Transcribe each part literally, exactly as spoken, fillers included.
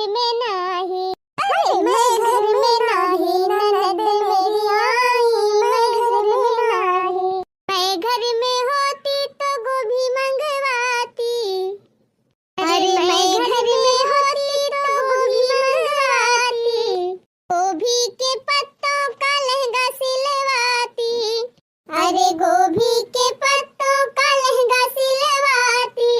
में नाही। अरे, मैं घर में नाही, ननद मेरी आई, मैं घर में नाही। मैं घर में होती तो गोभी मंगवाती। अरे, मैं घर में होती तो गोभी मंगवाती। गोभी के पत्तों का लहंगा सिलवाती। अरे, गोभी के पत्तों का लहंगा सिलवाती।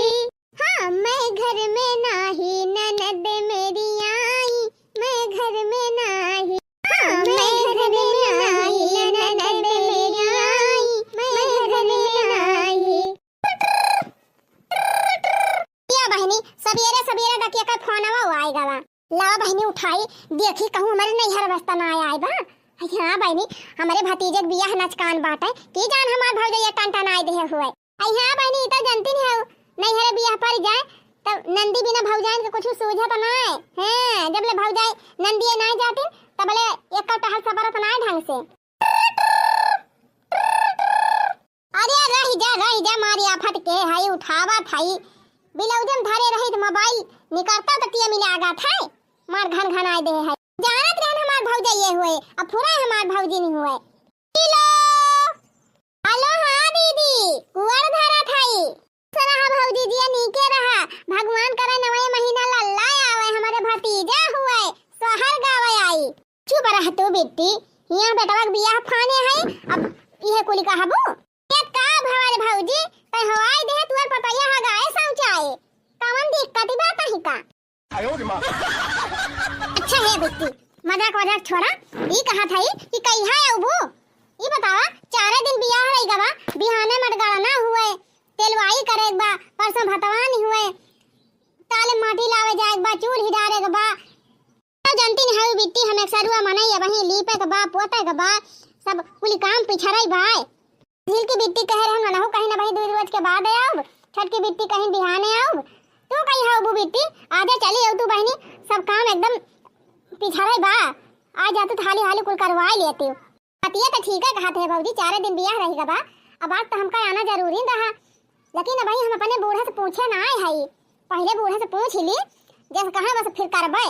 हाँ, मैं घर में नाही, ननद मेरी आई, मैं घर में नाही। हाँ, मैं घर में नाही, ननद मेरी आई, मैं घर में नाही। या बहिनी, सबेरे सबेरे डकिया का फोनवा आए गवा। लावा बहिनी उठाई, देखी कहूँ हमरे नैहर बस्ता ना आए बा। हाँ बहिनी, हमरे भतीजे के बियाह नचकान बाटे, की जान हमार भौजैया टनटनाए देहे हुए। अई हाँ बहिनी, ई तो जनती नहीं हो, नैहरे बियाह पर जाए, तब नंदी बिना भौजाइन के कुछ सूझत ना है। हैं, जब ले भौजाई नंदिये ना जाती, तब ले एक टहल सबरत ना ढंग से। अरे रहि जा, रहि जा, मारी आफत के हई, उठावत हई। बिलौजन धरे रही त मोबाइल निकरता त तिया मिला आगत है, मार घन घन आए दे है। जानत रहन हमार भौजैये हुए, अब फुरा हमार भौजी नहीं हुए। हेलो, हेलो, हाँ दीदी, कुआर धरत हई। खुश रहा भौजी जिया, नीके रहा। भगवान करे नवे महीना लल्ला आवे, हमरे भतीजा हुए, सोहर गावे आई। चुप रह तू बिट्टी, हियाँ बेटवा के बियाह फाने है, अब इहे कुली कहबू? ये का भवा रे भौजी, तै हवाई देह तुअर पतैया हा गाए शौचाए, कवन दिक्कत बा तही का? अच्छा हे बिट्टी, मजाक वजाक छोड़ा, ई कहा था ई कि कहिया अउबू? ई बतावा, चारे दिन बियाह रही गवा, बिहाने मटगड़ना हुए, तेलवाई करे के बा, परसों भतवान हुए, ताले माटी लावे जाए के बा, चूल्ही डारे के बा, तो जनती नहीं हऊ बिट्टी, हम एक सरुआ मनई, अबहीं लीपे के बा, पोते के बा, सब कुली काम पिछड़ई बा। झिलकी बिट्टी कहे रहन, मनहु कहीं ना बही, दू रोज के बाद आउब। छोटकी बिट्टी कहीं बिहाने आउब। तू कहीं हऊ बू बिट्टी, आजे चली आऊ तू बहिनी, सब काम एकदम पिछड़ई बा। आ जा तू तो हाली हाली कुल करवाई लेती। बतिया तो ठीक है कहत है भौजी, चारे दिन बियाह रही गवा, अब आज तो हमका आना जरूरी रहा, लेकिन अबहीं हम अपने बूढ़ा से पूछे ना आए हई, पहले बूढ़ा से पूछ ही ली, जैसे कहाँ बस फिर करबे।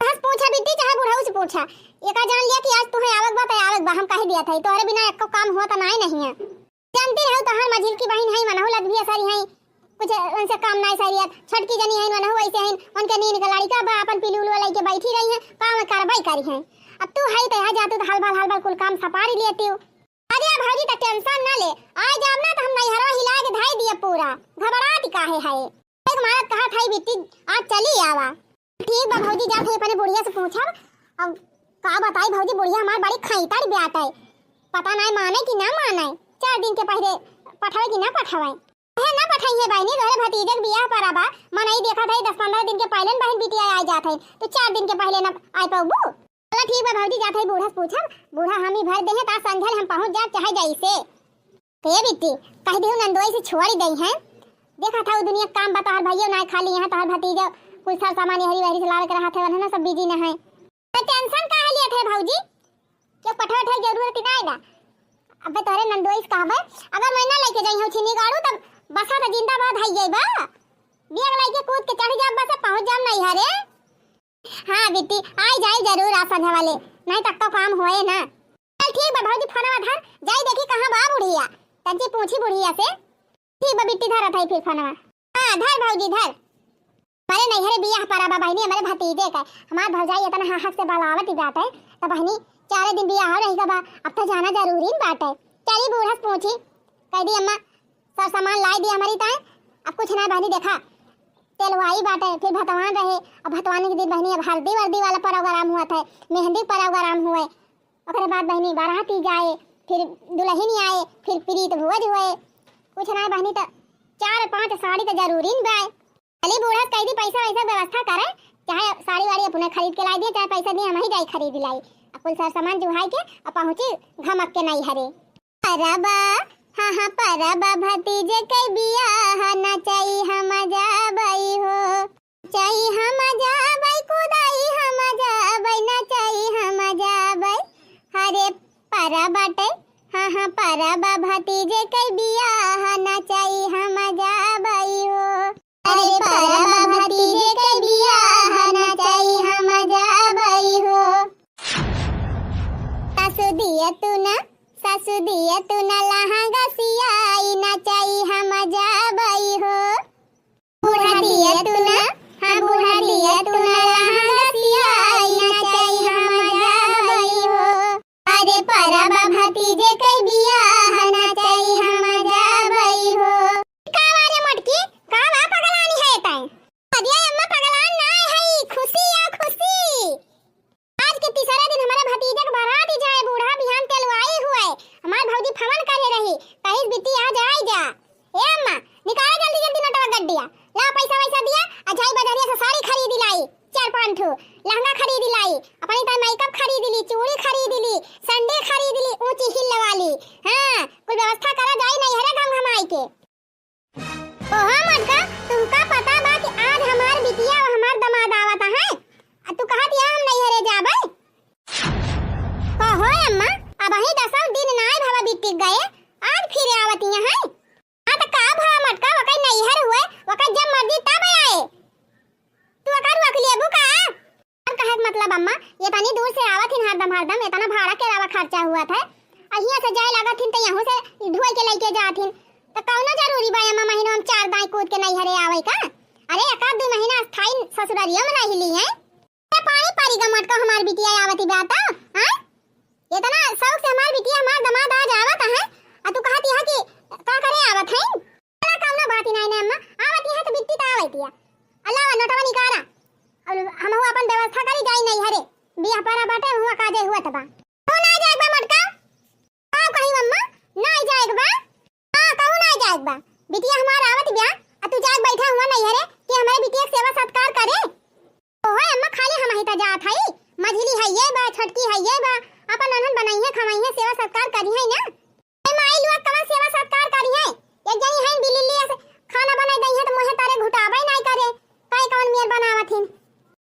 बस पूछा बिट्टी, चाहे बुढ़ऊ से पूछा, एका जान लिया कि आज तुहे आवक बा त आवक बा, हम कह दिया था, तोहरे बिना एको काम हुआ त नाई नहीं है। जानती रहू तोहार मझिल की बहिन है, मनहु लग भी असर है, कुछ उनसे काम नाई सरियत, छोटकी जनी है, मनहु वैसे है, उनके नीन के लड़का बा, अपन पिलू उलू लेके बैठी रही है, काम करबई करी है। अब तू है तो यहाँ जातू तो हलबल हलबल कुल काम सपारी लेती हूँ। अरे भौजी त टेंशन ना ले, आ जाब ना तो हम नैहरवा हिला के धाई दिए पूरा, घबरात काहे है। एक मारत कहा था बिट्टी, आज चली आवा। ठीक बा भौजी, जात है अपने बुढ़िया से पूछब। अब का बताई भौजी, बुढ़िया हमार बड़ी खैताड़ ब्याट है, पता नाई माने कि ना माने, चार दिन के पहले पठावे कि ना पठावे। है ना पठाई है बहिनी, तोहरे भतीजे के बियाह परा बा, मनई देखा था दस पन्द्रह दिन के पहले न बहिन बिटिया आ जात है, तो चार दिन के पहले ना आ पाबू। चला ठीक बा भौजी, जात है बूढ़ा से पूछब, बूढ़ा हम ही भर दे हैं, ता संझल हम पहुँच जाब चाहे जैसे। ए बिट्टी, कह देहु नंदोई से छोड़ दे हैं। देखा था वो दुनिया काम बा, तोहर भैया ना खाली यहाँ, तोहर भतीजा कुल सर सामान यहरी वहरी से लावे के रहा थे, वरना सब बिजी न है। तो टेंशन काहे लिया थे भौजी? क्यों पठवे ठे जरूरत ही ना है ना। अबे तोहरे नंदोई से कहबे, अगर मैं ना लेके जाई हूँ छिनी गाड़ू तब बसा तो जिंदाबाद है ये बा। बिया लेके कूद के चढ़ जाब बस, पहुँच जाब नैहरे। हाँ बिट्टी, आई जाई जरूर आ संझा वाले, नहीं तब तो काम होए ना। चल ठीक बा भौजी, फोनवा धर, जाई देखी कहाँ बा बुढ़िया, तंची पूछी बुढ़िया से। ठीक बा बिट्टी, धरत है फिर फोनवा। हाँ धर भौजी धर। हमारे नैहरे बियाह परा बा बहिनी, हमारे भतीजे का, हमार भौजाई इतना हक से बलावत ही बाटे, तो बहिनी चारे दिन बियाह रही का बा, अब तो जाना जरूरी न बाटे। चली बूढ़ा से पूछी, कह दी अम्मा सब सामान लाई दी हमारी ताए। अब कुछ ना बहिनी, देखा तेलवाई बाटे, फिर भतवान रहे, अब भतवान के दिन बहिनी अब हल्दी वर्दी वाला प्रोग्राम हुआ था, मेहंदी प्रोग्राम हुए, ओकरे बाद बहिनी बारात ही जाए, फिर दुल्हन आए, फिर प्रीत भोज हुए, कुछ ना बहिनी तो चार पांच साड़ी तो जरूरी न बाए। चली बूढ़ा से कह दी पैसा वैसा व्यवस्था करे, चाहे साड़ी वाड़ी अपने खरीद के लाई दिए, चाहे पैसा दिए हम ही जाई खरीद लाई। अब कुल सर सामान जुहाई के अब पहुँची घमक के नैहरे। परबा, हाँ, हाँ, परबा भतीजे के बियाह, नचाई हम जाबई हो। नचाई हम जाबई, कुदाई हम जाबई, नचाई हम जाबई। हरे परबा बाटे, हाँ, हाँ, परबा भतीजे के बियाह, नचाई हम जाबई हो। अरे परबा भतीजे के बियाह, नचाई पाँच ठो लहंगा खरीद लाई, अपनी ताई मेकअप खरीद ली, चूड़ी खरीद ली, सैंडल खरीद ली, ऊंची हील वाली। हाँ, कुल व्यवस्था करा, जाई नैहरे घम घमाई के। ओहो मोटका, तुमका पता बा कि आज हमार बिटिया और हमार दामाद आवत है? आ तू कहत या हम नैहरे जाबे? ओहो अम्मा, अबही दसौ दिन नाय भवा बीत गए, आज फिर आवत हैं। हाँ त का भवा मोटका, वकै नैहर हुए, वकै जब मर्जी तब आए। तू ओका रोक लेबू का? और कहे के मतलब अम्मा, ये तनी दूर से आवत हिन हरदम हरदम, इतना भाड़ा किराया खर्चा हुआ था, अहिया से जाए लागत हिन त यहूँ से ढोए के लेके जात हिन, त कौनो जरूरी बा अम्मा महीनों में चार दाई कूद के नैहरे आवे का? अरे एक आध दो महीना स्थायी ससुरारियों में रह ली है। ते पानी परी गा मोटका हमार बिटिया आवत ही बा त, हाँ? इतना शौक से हमार बिटिया हमार दामाद आज आवत है, आ तू कहत यह कि का करे आवत है? चला, कौनो बात ही नाई ने अम्मा, आवत यहाँ तो बिट्टी तो आवत दिया। अल्लाह वा नोटवा निकारा। और हम हुआ अपन व्यवस्था करी जाई नैहरे। बियाह परा बाटे हुआ काजे हुआ तबा। तू ना जाएक बा मोटका? का कही अम्मा? ना जाएक बा? हाँ, कहूँ ना जाएक बा। बिटिया हमार आवत बिया, आ तू जाएक बैठा हुआ नैहरे कि हमारे बिटिया के सेवा सत्कार करे। ओहो अम्मा, खाली हम ही त जात हई, मझली हइये बा, छोटकी हइये बा, अपन ननहन बनइहे, खवइहे, सेवा सत्कार करिहे ना। ए माई लोग कवन सेवा सत्कार करिहे? एक जनी हइन बिलिल्ली अस खाना बनाई दइहे त मुँहे तारे घुटाबे नाई करे, काई कवन मेर बनावत हिन।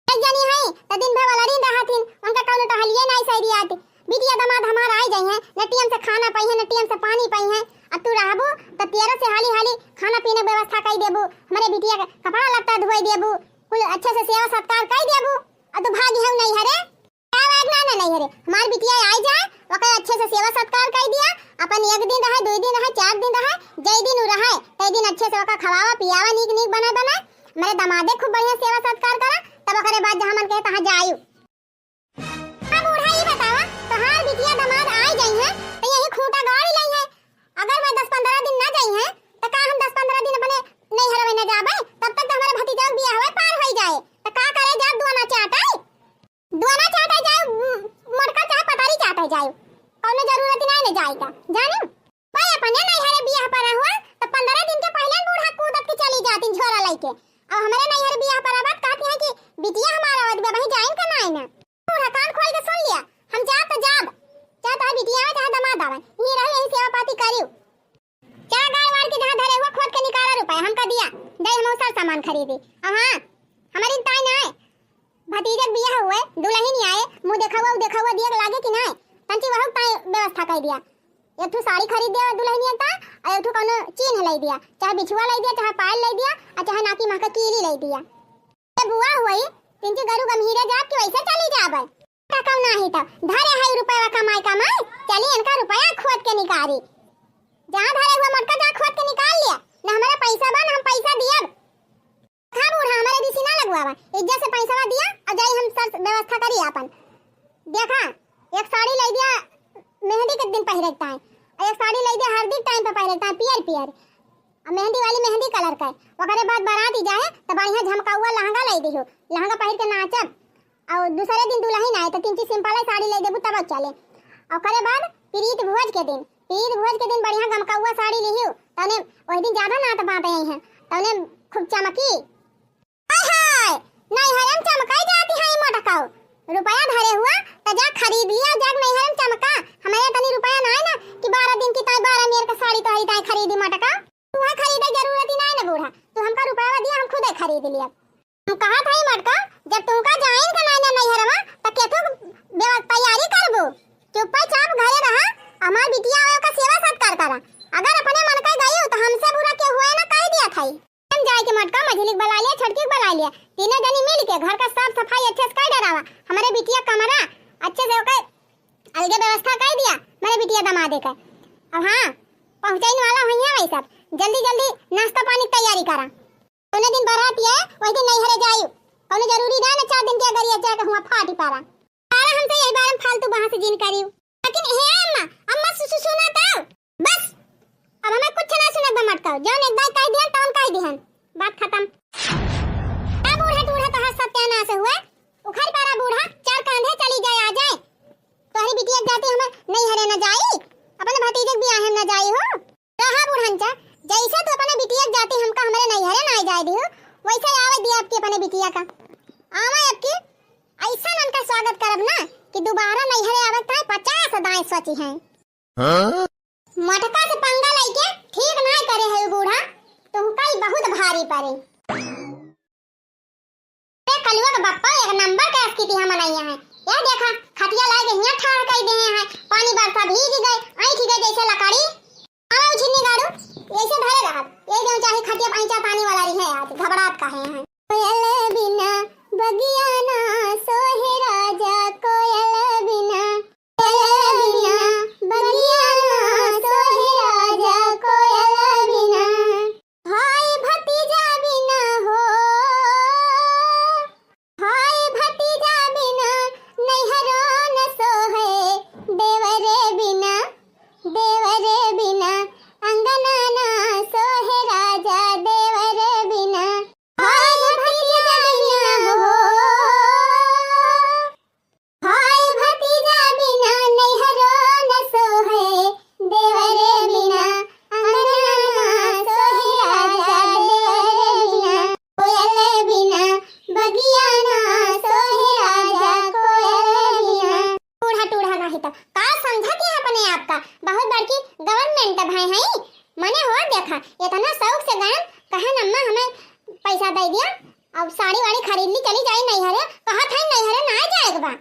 एक जनी हई त दिन भर वलरी रहत हिन, उनका कौनो टहलिए नाई सही दियात। बिटिया दामाद हमार आई जइहे, न टीएम से खाना पइहे, न टीएम से पानी पइहे। अब तू रहबू त तेरो से हाली हाली खाना पीने के व्यवस्था कई देबू, हमरे बिटिया के कपड़ा लत्ता धोई देबू, कुल अच्छे से सेवा सत्कार कई देबू। अब तू भागी हऊ नैहरे, का बात ना ना नैहरे, हमार बिटिया आई जाए, ओकर अच्छे से सेवा सत्कार कई दिया। अपन एक दिन रहे, दो दिन रहे, चार दिन रहे, जय दिन उ रहे, तय दिन अच्छे से ओकर खवावा पियावा, नीक नीक बनाए बनाए। मेरे दामादे खूब बढ़िया सेवा सत्कार करा, तब ओकरे बाद जहाँ मन कहे तहाँ जायु। अब बूढ़ा ई बतावा, तोहार बिटिया दामाद आई जाई हैं, तो यही खूंटा गाड़ी लई है। अगर वह दस पन्द्रह दिन ना जाई हैं, तो का हम दस पन्द्रह दिन अपने नैहर में न जाबे? तब तक तो हमारे भतीजा के बियाह हुए पार होई जाए। तो का करे जा, दुआना चाटे? दुआना चाटे जाए, म-, मोटका चाहे पतारी चाटे जाए, कौनो जरूरत ही नहीं न जाए का, जाने? भाई अपने नैहरे बियाह परा हुआ, तो पन्द्रह दिन के पहले बूढ़ा कूदत के चली जाती झोरा लेके। अब हमारे नैहरे बियाह परा बात कहती है कि बिटिया हमारा आवत बा, वहीं जाइन का नाई ना। बूढ़ा कान खोल के सुन लिया, हम जाब तो जाब, चाहे तोहर बिटिया आवे, चाहे दामाद आवे, यहीं रहो, यहीं सेवा पाती करियो। चला गाड़ वाड़ के जहाँ धरे हुआ खोद के निकाला रुपया, हमका दिया, जाई हम सर सामान खरीदी। अब हाँ, हमारी ताई ना आए, भतीजे के बियाह हुए, दुल्हन ही आए, मुँह देखा हुआ, उ देखा हुआ दिया के लागे कि ना आए, तंची वहू ताई व्यवस्था कर दिया। एक ठो साड़ी खरीद दिया दुल्हनिया का, और एक ठो कौनो चीन्ह लाई दिया, चाहे बिछुआ लाई दिया, चाहे पायल लाई दिया, और चाहे नाकी महका कीली लाई दिया। ए बुआ हुई, तिनकी गरु गम्हीरे जाब कि वैसे चली जाबे। टका नाही तो धरे है रुपया कमाई कमाई, चली इनका रुपया खोद के निकारी। जहाँ धरे हुआ मोटका जा खोद के निकाल लिया, न हमारा पैसा बा, न हम पैसा दियब। हाँ बूढ़ा, हमारे दिसी ना लगवावा, इज्जत से पैसा दिया और जाई हम सब व्यवस्था करी आपन। देखा, एक साड़ी लाई दिया, मेहंदी के दिन पहिरे के ताई, और एक साड़ी लाई दिया हल्दी के टाइम पे पहिरे के ताई, पियर पियर। आ मेहंदी वाली मेहंदी कलर का है। ओकरे बाद बारात ही जाए तो बढ़िया झमकाउआ लहंगा लाई दिहो, लहंगा पहिर के नाचब। और दूसरे दिन दुल्हन आए तो तीन चीज सिंपल साड़ी लाई देबू तब चले। ओकरे बाद प्रीत भोज के दिन, प्रीत भोज के दिन बढ़िया गमकाउआ साड़ी लिहियो, तने वही दिन ज्यादा नात बात आई है, तने खूब चमकी। हाय हाय, नैहरम चमकाई जाती है मोटकाऊ। रुपया धरे हुआ त जा खरीद लिया, जा नैहरम चमका। हमारे तनी रुपया ना है ना कि बारह दिन की ताई बारह मेर का साड़ी तोहरी ताई खरीदी मोटका। तुहा खरीदे जरूरत ही ना है ना बूढ़ा, तू हमका रुपया दिया, हम खुदे खरीद लिया। हम कहा था ही मोटका, जब तुमका जाइन का ना ना नैहरवा त केथू बेवा-, तैयारी करबू। चुप्पे चाप घरे रहा, हमार बिटिया आवे का सेवा सत्कार करा। अगर अपने मन का गई तो हमसे बुरा क्यों हुए ना कह दिया था ही। हम जाए के मोटका मझिली के बुला लिया, छोटकी के बुला लिया, तीनों जनी मिल के घर का साफ सफाई अच्छे से कर डरावा, हमारे बिटिया कमरा अच्छे से ओके अलगे व्यवस्था कर दिया, हमारे बिटिया दमादे का। अब हाँ, पहुँचाइन वाला हुई है भाई साहब, जल्दी जल्दी नाश्ता पानी की तैयारी करा। तूने दिन बारात है, वही दिन नैहरे जायु, कौनो जरूरी ना ना चार दिन के अगर ये जाके हुआ फाटी पारा। सारा हमसे यही बारे में फालतू बहस जिन करियो। लेकिन हे अम्मा, अम्मा सु-, सु-, सुना तो। बस, अब हमें कुछ ना सुने बा मोटका। जौन एक दाई कह दिहन, तौन कह दिहन। बात खत्म। ए बूढ़ा टूढ़ा तोहार सत्यानाश हुआ। उखड़ पारा बूढ़ा, चार कांधे चली जाए आ जाए। तोहरी बिटिया के जाते हमें नैहरे न जाई, अपने भतीजे के बियाहे में न जाई हो। रहा बुढ़नचा, जैसे तू अपने बिटिया के जाते हमका हमरे नैहरे ना जाए दिहु, वैसे आवे दिया आपके अपने बिटिया का। आवा अब की ऐसा उनका स्वागत करब ना कि दोबारा नैहरे आवे ताई पचास दाएं सोची हैं। हाँ? मटका से पंगा लइके ठीक नाय करे है बूढ़ा, तुमका ई बहुत भारी पड़े। ए कलुआ के बप्पा एक नंबर के अस्कितिया मनइया है। यह देखा, खटिया लाए के हियां ठाड़ कई देहे हैं, पानी बरसा भीग गए, ऐंठ गए जैसे लकड़ी। आवा उछिन्नी गाड़ू, ऐसे धरे रहत, ये जो चाहे खटिया पैंचा तानी वाला रही है आज, घबरात काहे हैं। कोयल बिना बगिया ना सोहे राजा, कोयल बिना, कोयल बिना बगिया ना सोहे राजा, कोयल बिना। भाई भतीजा बिना हो, भाई भतीजा बिना नैहरो न सोहे, देवरे बिना, देवरे बिना अंगना ना सोहे राजा, देवरे बिना। भाई भतीजा बिना हो, भाई भतीजा बिना नैहरो न सोहे, देवरे बिना अंगना ना सोहे राजा, देवरे बिना कोयल बिना बगिया ना सोहे राजा, कोयल बिना। टूढ़ा टूढ़ा नाही त का समझत है अपने आप का, बहुत बड़की government भय है। मने हो देखा, इतना शौक से गयन, कहन अम्मा हमें पैसा दे दिया, अब साड़ी वाड़ी खरीद ली, चली जाई नैहरे। कहत है नैहरे ना जाए के बा।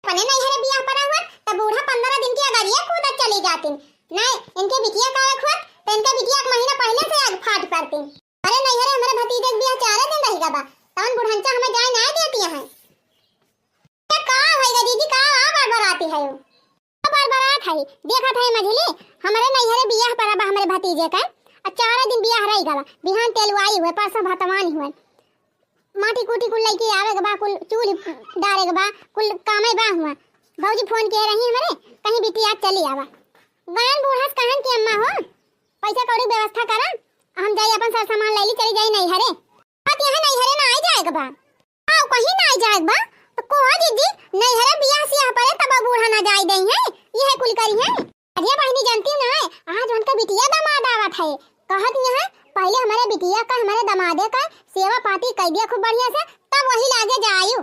अपने नैहरे बियाह पड़ा हुआ त बूढ़ा पंद्रह दिन की अगरिया कूदत चली जाती। नहीं, इनके बिटिया का हुआ त इनके बिटिया एक महीना पहले से आग फाट पड़ती। अरे नैहरे हमारे भतीजे के बियाह चारे दिन रह गवा, तवन बुढ़ंचा हमें जाए ना देती है। क्या का होएगा जीजी, का आ बरबराती है? बरबरात है, देखत है मझिली, हमरे नैहरे बियाह पड़ा बा हमरे भतीजे का, आ चारे दिन बियाह रह गवा, बिहान तेलवाई हुए, परसों भतवान हुए, माटी कूटी कुल लइके आवे के बा, कुल चूल्ही डारे के बा, कुल कामे बा हुआ। भौजी फोन किए रही हमरे, कहीं बिटिया चली आवा। गयन बूढ़ा से कहन कि अम्मा हो, पैसा कौड़ी व्यवस्था करा, हम जाई अपन सर सामान ले ली, चली जाई नैहरे। बात यहाँ नैहरे ना आई जाए के बा। आओ, कहीं ना आई जाए के बा, तो कोहा जीजी, नैहरे बियाह सियाह परे तब बूढ़ा ना जाए दे हैं, यह कुल करी है। अरे बहिनी, जानती ना है, आज उनका बिटिया दामाद आवत है। कहत यहाँ, पहले हमारे बिटिया का, हमारे दामादे का सेवा पाती कई दिया खूब बढ़िया से, तब वही लागे जायु।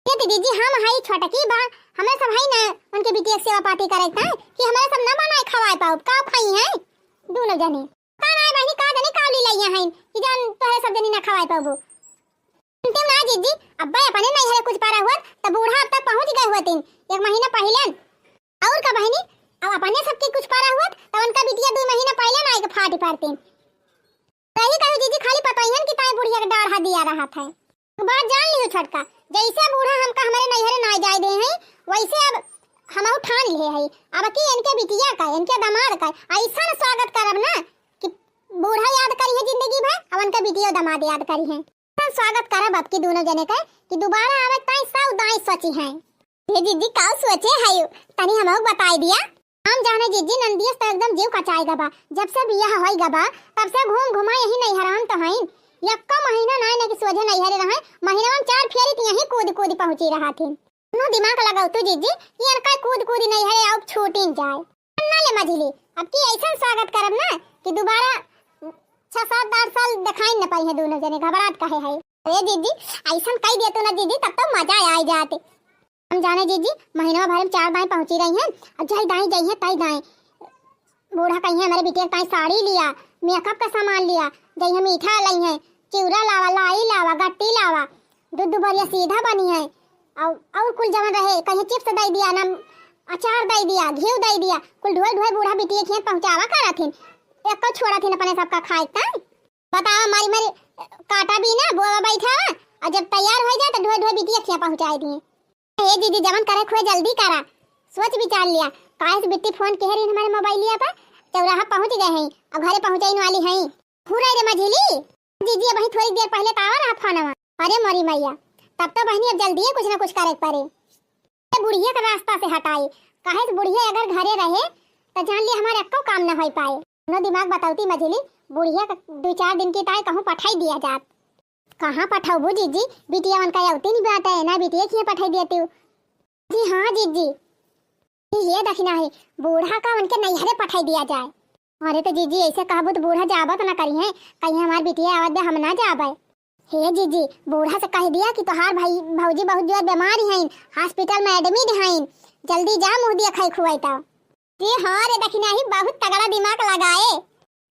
ये तो जीजी, हम हई छोटकी बा, हमें सब हई ना उनके बिटिया के सेवा पाती करे का, कि हमें सब ना बनाए खवाए पाओ, का खाई हैं दोनों जने। का ना बहिनी, का जने कावली लइया हैं, कि जान तोहरे सब जनी ना खवाए पाबू। सुनते ना जीजी, अब्बा अपने नैहरे कुछ पारा हुआ, त बूढ़ा अब तक पहुँच गए हुए तीन, एक महीना पहले। और का बहिनी, अब अपने सबके कुछ पारा हुआ, त उनका बिटिया दो महीना पहले ना एक फाटी पारतीन। सही कहू जीजी, खाली पतोहियन की ताई बुढ़िया के डाढ़ा दिया रहत है। एक बात जान लियो छोटका, जैसे बूढ़ा हमका हमारे नैहरे ना जाए दे हैं, वैसे अब हमहू ठान लिए है। अब की इनके बिटिया का, इनके दामाद का ऐसा स्वागत करब ना कि बूढ़ा याद करी है जिंदगी भर, अब उनका बिटिया दामाद याद करी है। ऐसा स्वागत करब अब की दोनों जने का कि दोबारा आवे ताई सौ दाई सोची है। हे जीजी, का सोचे है यू? तनी हमहू बताई दिया। हम जाने जीजी, नंदियस तो एकदम जीव कचाई गबा। जब से बियाह होई गबा, तब से घूम घुमा यही नैहरान तो हईन। यक्को महीना नाय न कि सोझे नैहरे रहे, महीना में चार फेरी तो यहीं कूद कूद पहुँची रहा थी। नो दिमाग लगाओ तू जीजी, ये अनका कूद कूद नैहरे आओ छूटिन जाए। ना ले मझिली, अब की ऐसा स्वागत करब ना कि दोबारा छह सात आठ साल दिखाई न पाई है दोनों जने, घबरात काहे है। अरे जीजी, ऐसा कही दे तू ना जीजी, तब तो मजा आ जाते। हम जाने जीजी, महीनवा भर में चार दाई पहुँची रही हैं, अब जाई दाई जाई हैं, ताई दाई। बूढ़ा कही है, "हमारे बिटिया के ताई साड़ी लिया, मेकअप का सामान लिया, जाई हैं मीठा लाई हैं, चिउरा लावा, लाई लावा, गट्टी लावा, दूध दुबरिया सीधा बनी है, और, और कुल जवन रहे, कहीं चिप्स दे दिया, ना अचार दे दिया, घी दे दिया, कुल ढोए ढोए बूढ़ा बिटिया के हियां पहुँचावा करत हिन, एको छोड़त हिन अपने सबका खाए के ताई।" बतावा, मारी मारी काटा भी ना, बोवा बैठावा, और जब तैयार हो जाए तो ढोए ढोए बिटिया के हियां पहुँचाए दिए। ए दीदी, जवन करे खोए जल्दी करा, सोच विचार लिया। काहे से बिट्टी फोन कह रही हमारे मोबाइलिया पर, चौराहा पहुँच गए हैं, अब घरे पहुँचाइन वाली हैं। हुरै रे मझिली, दीदी अबही थोड़ी देर पहले तो आवा रहा फोनवा। अरे मोरी मैया, तब तो बहिनी अब जल्दी कुछ ना कुछ करे के पड़े। ये बुढ़िया के रास्ता से हटाई, काहे से बुढ़िया अगर घरे रहे तो जान ली हमारे अक्को काम ना हो पाए। कोनो दिमाग बतावती मझिली, बुढ़िया के दो चार दिन की ताई कहूँ पठाई दिया जात। कहाँ पठाउबू जीजी, बिटिया मन का अवती नहीं बाटे, ना बिटिया किए पठाई देती हूँ। जी हाँ जीजी, ये दखिना है, बूढ़ा का उनके नैहरे पठाई दिया जाए। अरे तो जीजी ऐसे कहबू तो बूढ़ा जाबत ना करी है, कहीं हमार बिटिया आवत दे हम ना जाबे। हे जीजी, बूढ़ा से कहि दिया कि तोहार भाई, भौजी बहुत जोर बीमार हइन, hospital में admit हइन, जल्दी जा मुँह दिया खाई खुआई तौ। अरे हाँ रे दखिनाही, बहुत तगड़ा दिमाग लगाए।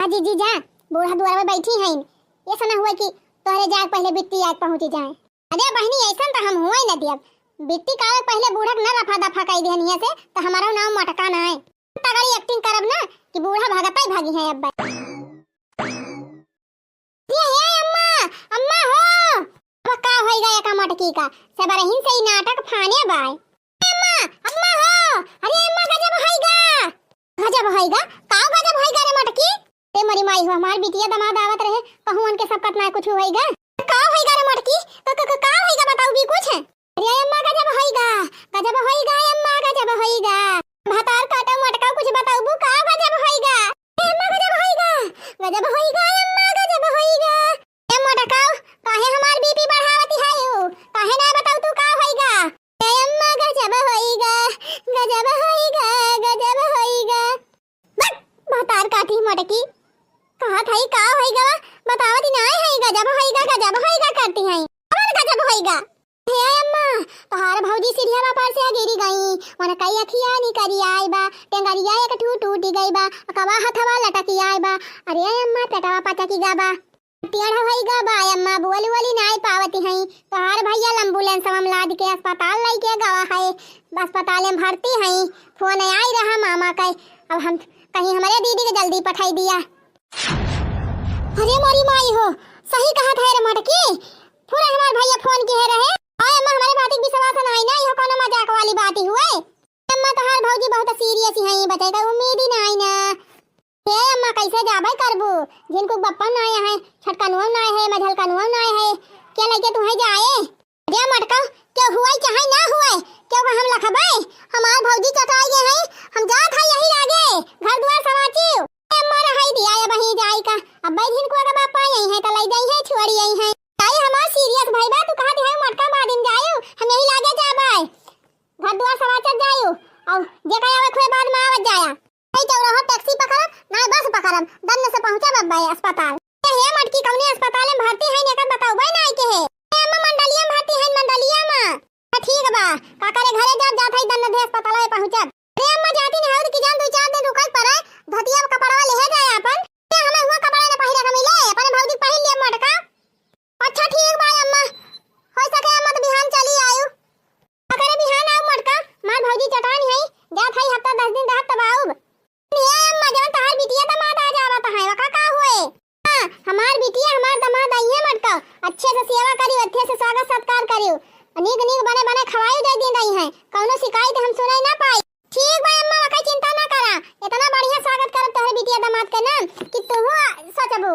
हाँ जीजी जा, बूढ़ा दुआर में बैठी हइन, ऐसा ना हुआ कि तोहरे जाए पहले बिट्टी आके पहुँची जाए। अरे बहिनी, ऐसन त हम हुए न दियब, बिट्टी का आवे पहले बूढ़ा के न रफा दफा कई दिहन हियाँ से, त हमारो नाम मटका ना है। तगड़ी acting करब ना कि बूढ़ा भगतै भागी हैं अब। ये हे अम्मा, अम्मा हो। अब का होइगा एका मटकी का? सबरहिन से ई नाटक फाने बाय। अम्मा, अम्मा हो। अरे अम्मा, गजब होइगा। गजब होइगा? का गजब होइगा रे मटकी? ते मोरी माई हो, हमार बिटिया दमाद आवत रहे, कहूँ उनके सब कतना कुछ होइगा। का होइगा रे मटकी? का, का, का, का होइगा बताऊ भी कुछ? अरे अम्मा, गजब होइगा, गजब होइगा अम्मा, गजब होइगा। भतार काटा मटका, कुछ बताऊ का गजब होइगा? ए अम्मा, गजब होइगा, गजब होइगा अम्मा, गजब होइगा। ए मोटकाऊ, काहे हमार BP बढ़ावती है यू? काहे ना बताऊ तू का होइगा? ए अम्मा, गजब होइगा, गजब होइगा, गजब होइगा। बक, भतार काटी मोटकी। कहत हई का होइगा? बतावती नाय है, गजब होइगा, गजब होइगा करती है। कौन गजब होइगा? हे अम्मा, तोहार भौजी सीढ़िया पर से गिरी गई, उनकई अखिया निकरी आय बा, टेंगरिया एक ठू टूटी गई बा, कवा हथवा लटकी आय बा। अरे अम्मा, पेटवा पचकी गा बा। टेढ़ होई गा बा अम्मा, बोल बोली नाय पावती हई। तोहार भैया ambulance में लाद के अस्पताल लइके गवा है, अस्पताल में भर्ती हई। फोन आई रहा मामा के, अब हम कहीं हमरे दीदी के जल्दी पठाई दिया। अरे मोरी माई हो, सही कहत है रे मटकी, पूरा हमार भैया फोन किहे रहे। आय अम्मा, हमरे बात के विश्वास नाय ना, यह कोनो मजाक वाली बात ही हुए। अम्मा, तोहार भौजी बहुत serious हई, बचे का उम्मीद ही नाय ना। हे अम्मा, कैसे जाबे करबू? झिनकू बप्पा नाय है, छोटकनुआ नाय है, मझलकनुआ नाय है, के लेके तुहे जाए? अरे मटका, के हुए चाहे ना हुए, के हम लखबे? हमार भौजी चटाई गए हैं, हम जात है यही लागे, घर दुआर सवाची। अम्मा, रहाई दिया अब ही जाई का, अब झिनकुआ का बप्पा यही है, त लई जाई है, छोड़ी यही है। ताई हमार serious भाई बा, तू कहा दिया मटका बादिन जायू, हम यही लागे जाबे, घर दुआर सवाचत जायू, और जे कहे आवे खुए बाद में आवत जाया। ए चौराहा taxi पकड़ब, ना बस पकड़ब, दन्न से पहुँचब अब अस्पताल। ए हे मटकी, कौने अस्पताल में भर्ती है, एकर बताऊ बे ना के है। ए अम्मा, मंडलिया में भर्ती है, मंडलिया में। हाँ, ठीक बा, का करे, घरे जात, जात है, दन्न दे अस्पताल में पहुँचब। अरे अम्मा, जाती नहीं हो कि जान, दो चार दिन रुकल पड़े, धोतिया कपड़वा लेहे जाए अपन। ए, हमें हुआ कपड़ा न पहिरे के मिले, अपने भौजी पहिर लिया मटका। अच्छा ठीक बा अम्मा, हो सके अम्मा तो बिहान चली आयु। अगर बिहान आउ मटका, हमार भौजी चटान है, जात है हफ्ता दस दिन रहत तब आउब। ए अम्मा, जवन तहार बिटिया दमाद आ जावत है, वका का हुए? हाँ, हमार बिटिया, हमार दमाद आई है मटका, अच्छे से सेवा करियो, अच्छे से स्वागत सत्कार करियो, नीक नीक बने बने खवाई दे दिन रही है, कौनो शिकायत हम सुनाई ना पाई। ठीक बा अम्मा, वका चिंता ना करा, इतना बढ़िया स्वागत करब तोहरे बिटिया दमाद के ना कि तुहू सोचबू।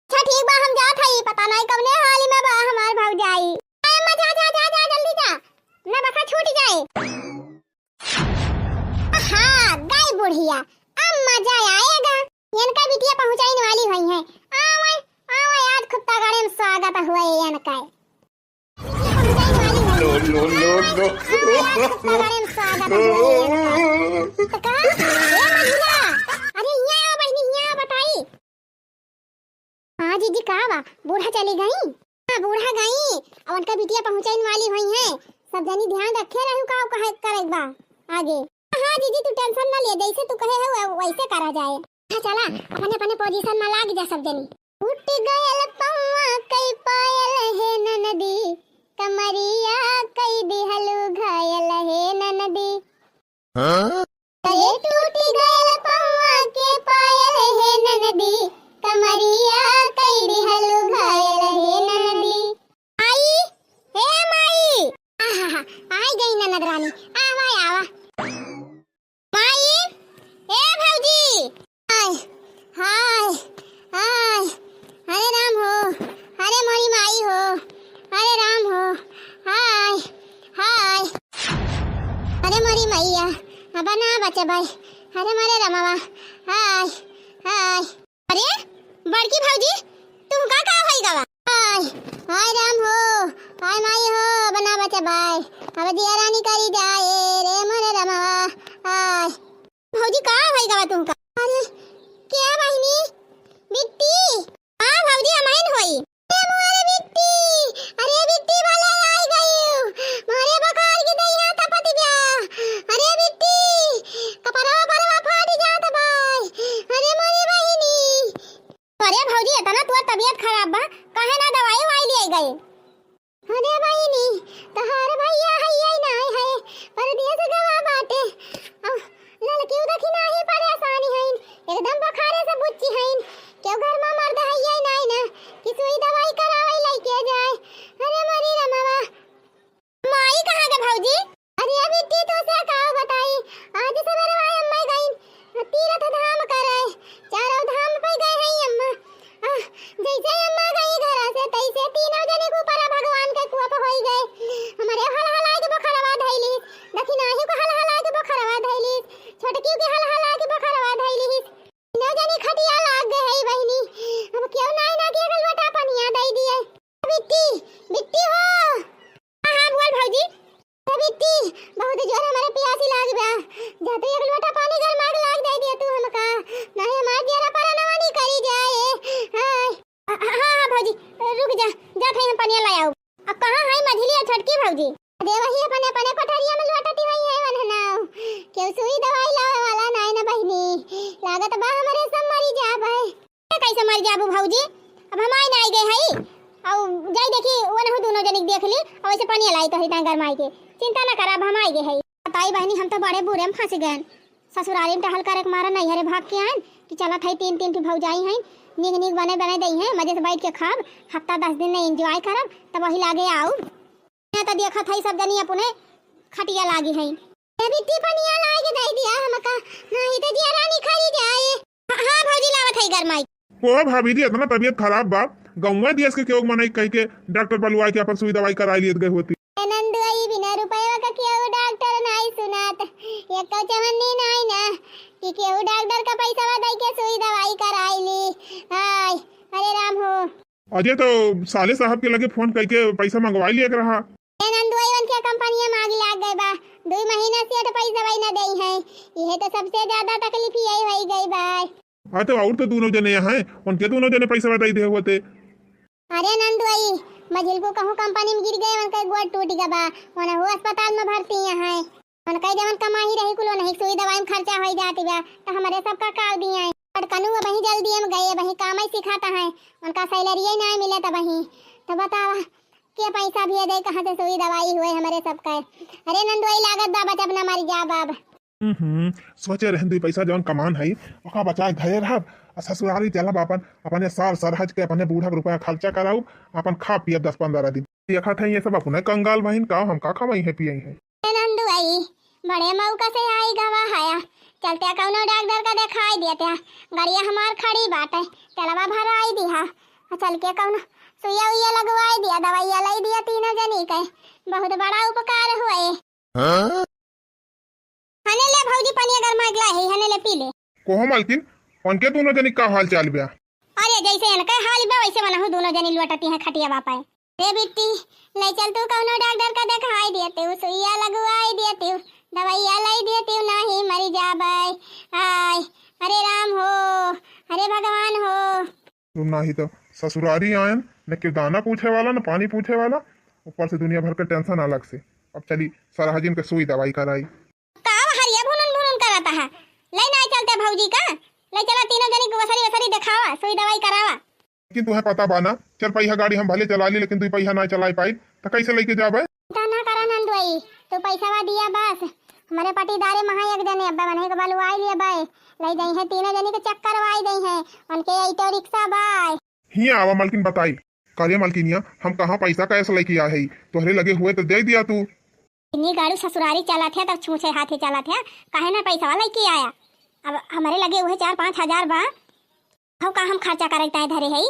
अच्छा ठीक बा, हम जात हई, पता नाई कवने हाल में बा हमार भौजाई। ए अम्मा, जा, जा, जा, जा, जल्दी जा, ना बसा छूट जाए। हाँ, गई बुढ़िया, अब मजा आएगा। इनका बिटिया पहुँचाइन वाली हुई है। आवे, आवे, आज खूब तगड़े में स्वागत हुए इनका। No, no, no, no। तो का? ए मंझिला, अरे हियाँ आवा बहिनी, हियाँ आवा, बताई। हाँ जीजी, का बा? बूढ़ा चली गई? हाँ, बूढ़ा गई। अब उनका बिटिया पहुँचाइन वाली हुई है। सब जनी ध्यान रखे रहू, का कहे करे बा आगे। हाँ जीजी, तू tension ना ले, जैसे तू कहे हो वै-, वैसे करा जाए। हाँ, चला, अपने, अपने position में लाग जा सब जनी। टूट गयल पौवा कई पायल हे ननदी, कमरिया कई दिहलू घायल हे ननदी। हाँ? अरे टूट गयल पौवा के पायल हे ननदी, कमरिया कई दिहलू घायल हे ननदी। आई, हे माई। आहा, आई गई ननद रानी, आवा, आवा। माई, ए भौजी। हाय, हाय, हाय, अरे राम हो, अरे मोरी माई हो, अरे राम हो, हाय, हाय, अरे मोरी मैया, अब ना बचबै, अरे मोरे रमवा, हाय, हाय। अरे, बड़की भौजी, तुहका का होई गवा? हाय, हाय राम हो, हाय माई हो, अब ना बचबै, अब जिया रानी करी जाए, रे मोरे रमवा, हाय। भौजी, का होई गवा तुहका? अरे, क्या बहिनी? बिट्टी? हाँ भौजी, हमहिन होई। ए मोरे बिट्टी, तबियत खराब बा, काहे ना दवाई उवाई लिए गए? अरे बहिनी, तहार भैया हइये नाहीं है, परदेस गवा बाटे। अब ललकिउ देखी नाहीं परेसानी हइन, एकदम बुखारे से बुच्ची हइन। केउ घर मा मर्द हइये नाहीं ना, कि सुई दवाई करावइ लइके जाए। अरे मरी रमवा। माई कहाँ गे भौजी? अरे बिट्टी, तोसे का बताई, आज सबेरवा अम्मा गइन तीरथ धाम करे, चारों धाम पे गए हैं अम्मा। आह, जैसे अम्मा गई घर से, तैसे तीनों जने के ऊपर भगवान के कोप होई गए। हमरे हलहलाए के बोखरवा धैलिस, दखिनाही के हलहलाए के बोखरवा धैलिस, छोटकी के हलहलाए के बोखरवा धैलिस। तीनों जने खटिया लाग गए है बहिनी। अब केउ नाहीं ना के एक लोटा पनिया दे दिए। बिट्टी, बिट्टी हो। हाँ, हाँ, बोल भौजी। ए बिट्टी, बहुत जोर हमरे पियासी लाग बा। जा तू एक लोटा पानी गरमा के लाग दे दिया तू हमका। नाहीं हमार जियरा परनवा निकरी जाए। हाय। हाँ, हाँ, हाँ, भौजी, रुक जा, जात है हम पनिया लाए आउब। अब कहाँ है मझिली और छोटकी भौजी? अरे वही अपने, अपने कोठरिया में लोटती हुई है वनहनाउ। केउ सुई दवाई लावे वाला नाहीं ना बहिनी। लागत बा हमरे सब मरी जाब है। कैसे मर जाबू भौजी? अब हम आए ना आए गए हई। अउ जाई देखी, वो नहु दोनों जनिक देख ली, अउ ऐसे पनिया लाई तो हई ताई गरमाई के। चिंता ना करा, अब हम आए गए हई। बताई बहिनी, हम तो बड़े बुरे में फंस गए। ससुरारी में टहल करे के मारा नैहरे भाग के आएन कि चलत हई, तीन, तीन ठो भौजाई हैं, नीक, नीक बने, बने दई हैं, मजे से बैठ के खाब, हफ्ता दस दिन में enjoy करब, तब वही लागे आउब। मैं तो देखत हई सब जनी अपने खटिया लागी हैं। ए बिट्टी, पनिया लाग दे दिया हमका, नाहीं तो जियरा निकरी जाए। हाँ, हाँ भौजी, लावत है गरमाई। ओ भाभी जी, इतना तबियत खराब बा, गौवा दियस के केहू मनई कह के डॉक्टर बलुआ के अपन सुई दवाई कराई लियत गए होती। ए नंदुआई, बिना रुपया का केहू डॉक्टर नाहीं सुनात, एको चवन्नी नाहीं ना कि केहू डॉक्टर का पैसा दे के सुई दवाई कराई ली। हाय, अरे राम हो। अजय तो साले साहब के लगे फोन करके पैसा मंगवा लिया के रहा। ए नंदुआई, उनके कंपनिया में आग लाग गए बा, दुई महीना से तो पैसा वही ना दे हैं, यह तो सबसे ज्यादा तकलीफ यही हो गई बा। हाँ, तो और तो दोनों जने यहाँ हैं, उनके दोनों जने पैसा दे दे होते। अरे नंदुआई, मझिलकू कहूँ कंपनी में गिर गए, उनका गोड़ टूट गया बा, उन्हें वो अस्पताल में भर्ती यहाँ है। उनका जवन कमाई रही कुल उन्हीं सुई दवाई में खर्चा हो जाती बा, तो हमारे सबका काल दिए हैं। और कनू वही जल्दी हम गए, वही काम ही सिखाता है, उनका सैलरी ही नहीं मिले तो वही। तो बतावा, के पैसा भी दे, कहाँ से सुई दवाई हुए हमारे सबका? अरे नंदुआई, लागत बा बचब ना मर जा बाब। हम्म, सोचे रहन दुई पैसा जौन कमान है, ओका बचाए धरे रहब। आ ससुरारी चलब अपन, अपने सार सरहज के, अपने बूढ़ा के रुपया खर्चा कराउब, अपन खा पियब दस पन्द्रह दिन। देखत है ये सब अपने कंगाल बहिन का, हम का खवाई है पियई है। ए नंदुआई, बड़े मौका से आई गवा हया, चलते कौनो डॉक्टर का दिखाई देते, गड़िया हमार खड़ी बाटे, तेलवा भराई दिहा, आ चल के कौनो सुइया उइया लगवाई दिया, दवाइया लाई दिया तीनों जनी के, बहुत बड़ा उपकार हुए। हाँ? हने ले भौजी, पनिया गरमा के लाई है, हने ले पी ले। कोहो मालकिन, उनके दोनों जनी का हाल चाल बा? अरे जैसे इनका हाल बा वैसे मनहु दोनों जनी लोटती हैं खटिया बापा। रे बिट्टी, ले चल तू कौनो डॉक्टर का दिखाई देते, सुइया लगवाई देते, दवाइया लाई देते, नाहीं मरी जाबे। आय, अरे राम हो, अरे भगवान हो। तुम नाही तो ससुरारी आयन, न किरदाना पूछे वाला, न पानी पूछे वाला, ऊपर से दुनिया भर के टेंशन अलग से। अब चली सरहजिन के सुई दवाई कराई। का हरिया भुनुन भुनुन करत है? ले ना चलते भौजी का, ले चला तीनों जनी को वसरी वसरी देखावा, सुई दवाई करावा। लेकिन तुहे पता बा ना, चार पहिया गाड़ी हम भले चला ली, लेकिन दुई पहिया ना चलाई पाई, तो कैसे लेके जाबे? चिंता ना करा नंदुआई, तू पैसा दिया बस, हमारे पटीदारे महा एक जने अब्बा बने के बलुआई लिए बाय, ले जाई है तीनों जनी के चक्कर वाई दई है, उनके ऑटो रिक्शा बाय। हियाँ आवा मलकिन बताई। करे मलकिनिया, हम कहाँ पैसा कैश लेके आए हई? तोहरे लगे हुए तो दे दिया तू। इतनी गाड़ू ससुरारी चलत है, तब छूछे हाथे चलत है, काहे ना पैसा लेके आया? अब हमरे लगे उहे चार पाँच हजार बा, हम का हम खर्चा करे ताए धरे हई?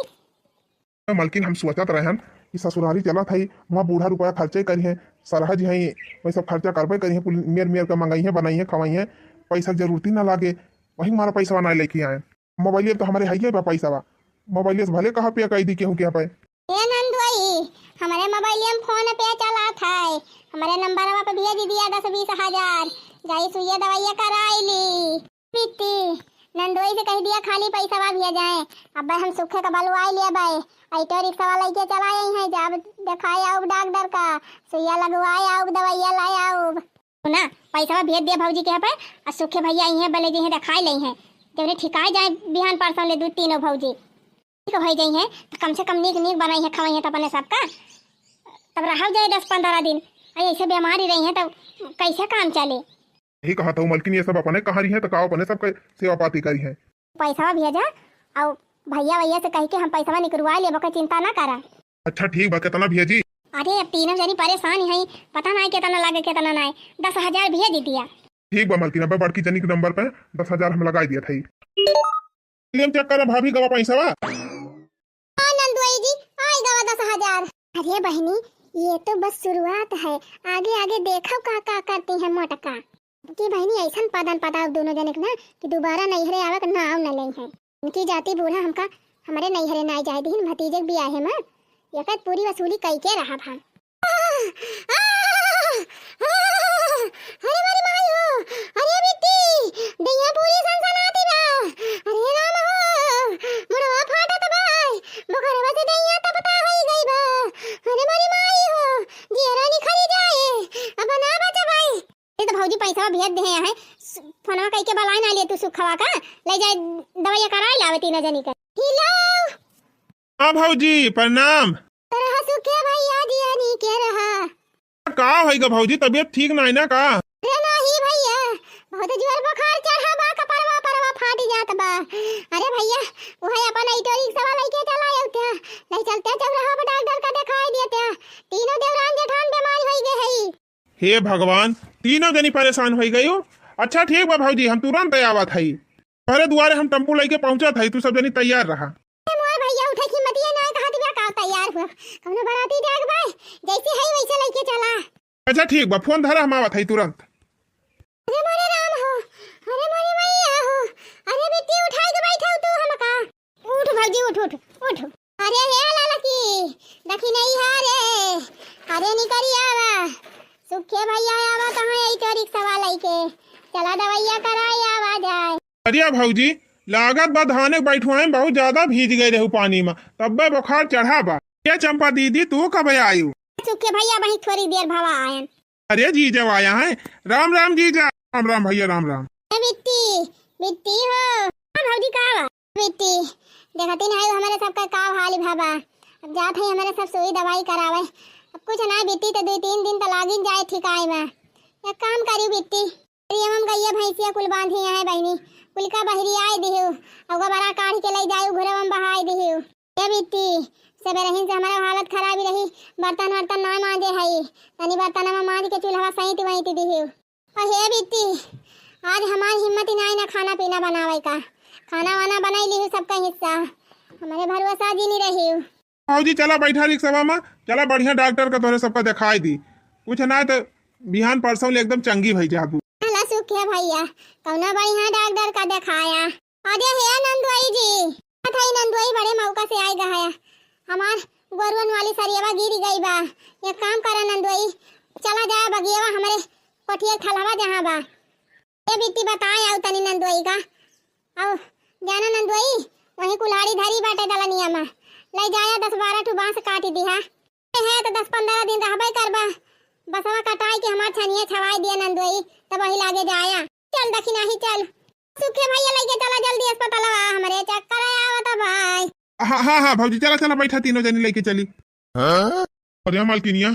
मलकिन, हम सोचत रहन कि ससुरारी चलत हई, वहाँ बूढ़ा रुपया खर्चे करी है, सरहज हई, वही सब खर्चा करबे करी है, कुल मेर मेर के मंगाई है, बनाई है, खवाई है, पैसा जरूरती ना लागे, वही हमारा पैसा ना लेके आए। मोबाइलिया तो हमारे हइये बा पैसा बा, मोबाइलिया से भले कहाँ पे कह दी केहू के यहाँ पे। ए नंदुआई, हमारे मोबाइलिया में फोन पे चलात है, हमारे नंबरवा पे भेज दिया दस बीस हजार, जाई सुइया दवाइया कराई ली। बिट्टी, नंदुआई से कह दिया खाली पैसा भेज जाए, अब हम सुखे का बलवाई लिया बाय, ऑटो रिक्शा वाला के चलाए हैं, जब दिखाए आउब डॉक्टर का, सुइया लगवाए आउब, दवाइया लाए आउब। सुना, पैसा भेज दिया भौजी के यहाँ पे, आ सुखे भैया आई हैं, बले जी हैं, दिखाई ले हैं, जब ठिकाए जाए बिहान परसों ले दू तीनों भौजी। ठीक होइ जइहैं, त कम से कम नीक नीक बनइहैं, खवइहैं त अपने सबका, तब रहब जाए दस पन्द्रह दिन। अरे, ऐसे बीमारी रहिहैं, तब कैसे काम चले? यही कहत हूँ मलकिन, ये सब अपने कहाँ रहिहैं, त का अपने सबके सेवा पाती करिहैं। पैसा भेजा, अउ भैया, भैया से कहि के हम पैसा निकरवाइ लेबो, कोई चिंता ना करा। अच्छा ठीक बा, केतना भेजी? अरे, अब तीनों जनी परेशान हई, पता नाहीं केतना लागे, केतना नाहीं, दस हजार भेज दिया। ठीक बा मलकिन, अब बड़की जनी के नंबर पे दस हजार हम लगाइ दिया था। ले हम चेक करा भाभी, गवा पैसा बा। हाँ नंदुआई जी, आइ गवा दस हजार। अरे बहिनी, ये तो बस शुरुआत है, आगे आगे देखो का का करती हैं मोटका। कि बहिनी ऐसन पदन पदाव दोनों जने के ना कि दोबारा नैहरे आवे के नाव न लेइहैं। इनकी जाति बूढ़ा हमका हमरे नैहरे नाई जाए दिहिन, भतीजे के बियाहे में एकर पूरी वसूली कई के रहब हम। अरे मोरी माई हो, अरे बिट्टी, दैया पूरी सनसनाती बा। अरे राम हो, मुड़वा फाटत बा, बुखरवा से दैया तपता होई गई बा। अरे मोरी माई हो, जियरा निखरी जाए, अब ना बचबाई। ये तो भौजी पैसा भेज दे हैं, फोनवा कई के बलाई ना ले तू सुखवा का, ले जाए दवाइया कराई लावे तीनों जनी का। हेलो। हाँ भौजी, प्रणाम। रहा सुखे भैया, जिया नीके रहा। का होइगा भौजी, तबीयत ठीक नाहीं ना का? अरे नाहीं भैया, बहुत जोर बुखार चढ़ा बा, कपरवा परवा फाट जात बा। अरे भैया, उहे अपन ऑटो रिक्शा वाला के चला आउते, ले चलते चौराहा पर डॉक्टर का दिखाई देते। तीनों देवरान जेठान बीमार होई गए हई। हे भगवान, तीनों जनी परेशान होई गई हो। अच्छा ठीक बा भौजी, हम तुरंत आवत हई। तोहरे दुआरे हम टेम्पू लइके पहुँचत हई, तू सब जनी तैयार रहा। ए मोर भैया, उठे की हिम्मतिये नाहीं, कहा दिया का तैयार हुआ। कौनो बराती जाग बाय, जैसे है वैसे लइके चला। अच्छा ठीक बा, फोन धरा, हम आवत हई तुरंत। अरे मोरे राम हो, अरे मोरे मैया हो, अरे बिट्टी उठाई के बैठाऊ तू हमका। उठ भौजी, उठ, उठ, उठ। अरे हे लालकी, देखी नहीं है रे। अरे निकरी आवा। सुखे भैया आवा तो है यही तो रिक्शा वाला के। चला दवाइया कराई आवा जाए। अरे भौजी, लागत बा धाने के बैठुआई में बहुत ज्यादा भीज गए रहू पानी में, तब्बे बुखार चढ़ा बा। ये चंपा दीदी, तू कब आयु? सुखे भैया वहीं थोड़ी देर भवा आयन। अरे जीजा आया है। राम राम जीजा। राम राम भैया, राम राम। ए बिट्टी, बिट्टी हो। हाँ भौजी, का बा? बिट्टी, देखती नहीं हमारे सबका का हाल भवा। अब जात है हमारे सब सुई दवाई करावे। अब कुछ ना बिट्टी, तो दो तीन दिन तो लागिन जाए ठिकाए में। एक काम करी बिट्टी, अरे हम गइया भैंसिया कुल बांधी है बहिनी, कुल का बहरी आए दिहू, अब बरा काढ़ के ले जायू, घुरवा में बहाए दिहू। ए बिट्टी, सबेरहिन से हमारा हालत खराब ही रही, बर्तन वर्तन ना मांजे हई, तनी बर्तन में मांज के चूल्हा सैंत वैंत दिहू। अहे बिट्टी, आज हमार हिम्मत ही नाई ना खाना पीना बनावे का। खाना वाना बनाई ली सबका हिस्सा, हमारे भरोसा जी नहीं रही। भौजी चला बैठा रिक्शवा में, चला बढ़िया डॉक्टर का तोहरे सबका दिखाई दी। कुछ ना तो बिहान परसों ले एकदम चंगी भई जाबू। चला सुख है भैया, कौनो बढ़िया डॉक्टर का दिखाया। अरे हे नंदुआई जी, अथई नंदुआई बड़े मौका से आई गया। हमार गोरुअन वाली सरियवा गिर गई बा। एक काम करा नंदुआई, चला जाए बगियावा हमरे कोठिया खलवा जहाँ बा। ए बिट्टी बताए आऊ तनी नंदुआई का। आऊ जाना नंदुआई, वहीं कुल्हाड़ी धरी बाटे दलनिया में। ले जाया दस बारह ठो बांस काट दिहा। है तो दस पन्द्रह दिन रहबे करबा। बसवा कटाई के हमार छनिया छवाई दिया नंदुआई, तब वही लागे जाया। चल दखिनाही चल। सुखे भैया लेके चला जल्दी अस्पतालवा, हमरे चक्कर आवत भाई। हाँ, हाँ, हाँ, भौजी, चला, चला, बैठा, तीनों जनी लेके चली। हाँ? अरे मालकिनिया,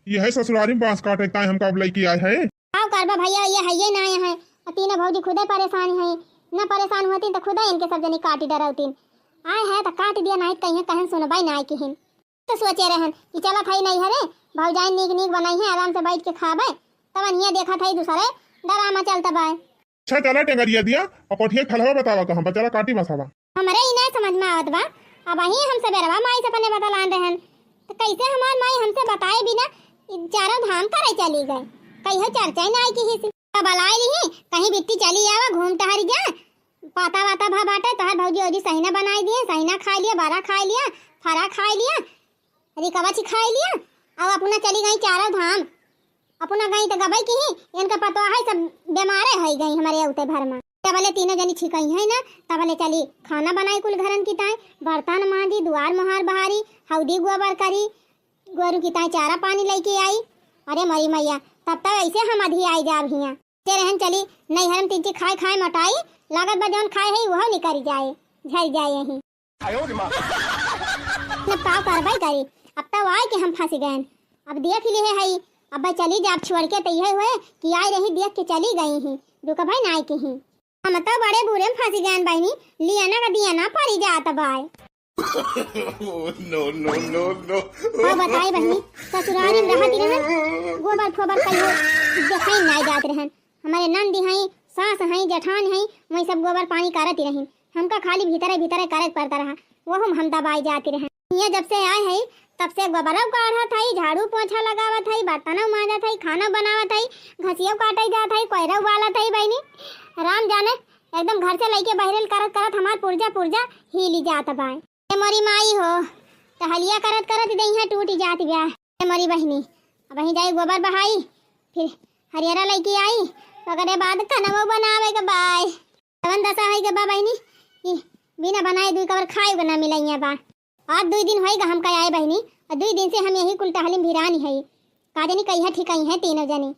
ये है ससुरारी में बांस काटे ताई हमका अब लेके आए है। का करबा भैया, ये है ये ना है। अब तीनों भौजी खुदे परेशान है, ना परेशान होती तो खुदे इनके सब जनी काटी डरौतीन। आए है तो काट दिया, नहीं कहीं कहन सुनबाई ना किहिन। तो सोचे रहन कि चलत हई नैहरे, भौजाई नीक नीक बनाई है, आराम से बैठ के खाबे। तब अनिया देखत हई दूसरे डरामा चलत बा। अच्छा चला टेंगरिया दिया, और कोठिया खलवा बतावा कहाँ बा, चला काटी बसावा। हमरे ई नहीं समझ में आवत बा, अब अही हम सबेरवा माई से अपने बतलान रहन, तो कैसे हमार माई हमसे बताए बिना ई चारों धाम करे चली गए, कहियो चर्चा ही ना आई किसी से। तो बलाई ली, कहीं बिट्टी चली आवा, घूम टहरी जा, पाता वाता भा बाटे, तोहर भौजी ओजी सहिना बनाई दिए, सहिना खाई लिया, बरा खाई लिया, फरा खाई लिया, रिकवा चिखाई लिया, अब अपना चली गई चारों धाम। अपना गई तो गबई की ही, इनका पतवा है सब बीमारे होई गई हमारे उते भर में। तबले तीनों जनी छिकई है ना, तबले चली खाना बनाई कुल घरन की ताई, बर्तन मांजी, दुआर मोहार बहारी, हौदी गोबर करी, गोरू की ताई चारा पानी लेके आई। अरे मरी मैया, तब तक ऐसे हम अधी आई जाब हिया। ते रहन चली, नैहर में तीन चीज खाए खाए मोटाई, लागत बा जौन खाए है वह निकरी जाए, झर जाए यहीं। अब का करबै करी, अब तो आए के हम फँस गए। अब देख लिए है, अब चली जाब छोड़ के, तो यह हुए कि आए रही देख के चली गई ही, दुख भाई नाई की ही। हम तो बड़े बुरे में फँस गए बहिनी, लिया ना का दिया ना परी जात बाय। No, no, no, no। का बताई बहिनी, ससुरारी में रहती रहन, गोबर फोबर कहियो देखाई नाई जात रहन। हमारे नंदी हई, सास हई, जेठान हई, वही सब गोबर पानी करत ही रहिन। हमका खाली भीतरे भीतरे करे के पड़ता रहा, वहू में हम दबाई जाती रहन। हियाँ जब से आए हई, तब से गोबरौ काढ़त हई, झाड़ू पोछा लगावत हई, बर्तनौ माँजत हई, खाना बनावत हई, घसियौ काटे जात हई, कोयरौ बालत हई बहिनी। राम जाने, एकदम घर से लइके बहरेल करत करत हमार पुर्जा पुर्जा हिली जात बाय। ए मोरी माई हो, टहलिया करत करत देहिया टूटी जात बा। ए मोरी बहिनी, अब वहीं जाई गोबर बहाई, फिर हरियरा लइके आई, ओकरे बाद खानवो बनावे के बाय। कवन दशा है के बा बहिनी, ई बिना बनाए दुई कवर खाए के ना मिलैया बा। आज दुई दिन होई गा हमका आए बहिनी, और दुई दिन से हम यही कुल टहली में भिरानी है। का जानी कहिया ठिकाई है तीनों जनी।